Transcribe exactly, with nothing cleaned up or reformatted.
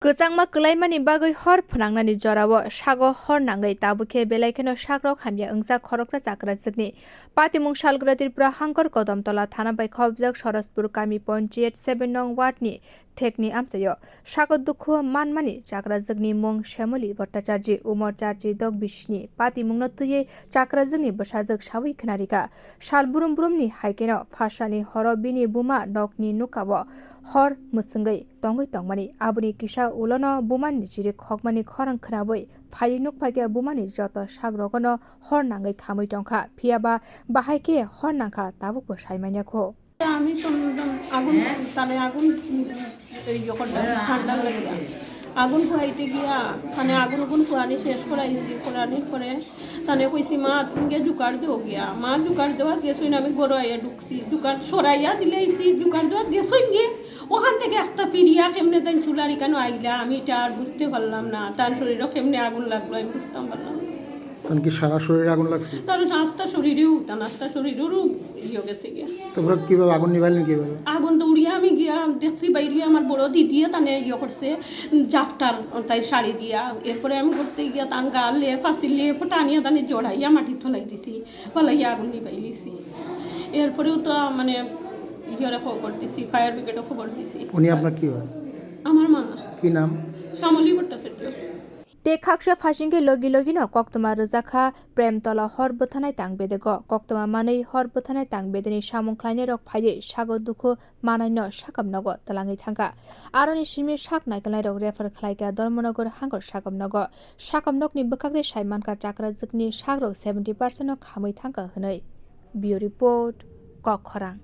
Kwchangma kwlaimani bagwi hor phwnangnani jorao sago hor nangwi tabukhe belai kheno sakrok hamya wngjak khoroksa chakrajwkni. Patimung salgra Tripura Hangkor Kodamtola thana bai khobjak Sorospur kami ponchayat seven nong ward ni thekni amchaio sago dukhu manmani chakrajwkni mung Shemoli Bhattacharji, umor charchi dok bisini. Patimungno twiwi chakrajwkni bwsajwk sawi khwnarikha. Sal brum brumni hai kheno phasani horo bini buma nokni nukao hor mwswngwi tongwi tongmani. Aboni kisa ulono bumani chiri khokmani khorang khwnawi phaiwi nukphaikha bumani joto sakrogono hor nangwi khamwi tongkha. Phiyaba bahai khe hor nangkha tabukbo saimanya kho. আমি তো আগুন, তাহলে আগুন, উম, ইয়ে করলাম, ঠান্ডা লাগিয়া। আগুন ফুয়াইতে গিয়া, মানে আগুন উগুন ফুয়ানি শেষ করাইছি, করানির পরে তাহলে কইছি, "মা, তুমি গিয়া জুকার দেও গিয়া।" মা জুকার দেওয়া গেছইন, আমি ঘরো আইয়া ঢুকছি। জুকার সরাইয়া দিলে আইছি, জুকার দেওয়া গেছইন গিয়ে। ওখান থেকে একটা পিরিয়া কেমনে দেন চুলার এখানে আইলা, আমি এটা আর বুঝতে পারলাম না। তার শরীরও কেমনে আগুন লাগলো, আমি বুঝতাম পারলাম না। তখন কি সারা শরীরে আগুন লাগছে? তার আস্তা শরীরেও, তার আস্তা শরীরেরও ইয়ে গেছে গিয়া। তারপরে কিভাবে আগুন নিভাইলেন কিভাবে? আগুন দৌড়িয়া আমি গিয়া দেখছি বাইরে আমার বড় দিদিয়ে তানে ইয়ে করছে, জাফটার তাই শাড়ি দিয়া। এরপরে আমি ঘুরতে গিয়া তান গা লেপ আসিল, লেপ টানিয়া তানে জড়াইয়া মাটি থলাই দিছি, ফালাইয়া আগুন নিভাই লিছি। এরপরেও তো মানে ইয়েরে খবর দিছি, ফায়ার ব্রিগেডে খবর দিছি। উনি আপনার কি হয়? আমার মা। কি নাম? শ্যামলী Bhattacharya. Tei khaksa phasingkhe logi logino koktwma rwjakha Premtola hor bwthanai tang bedego. Koktwma manwi hor bwthanai tang bedeni samung khlainairok phaiwi sago dukhu manaino sakam nogo twlangwi thangkha. Aroni simi sak naikolnairok refer khlaikha Dharmanagar Hangkor sakam nogo. Sakam nokni bwkhak tei saimankha chakrajwkni sakrok seventy percent no khamwi thangkha hwnwi. Bureau Report, Kokkhorang.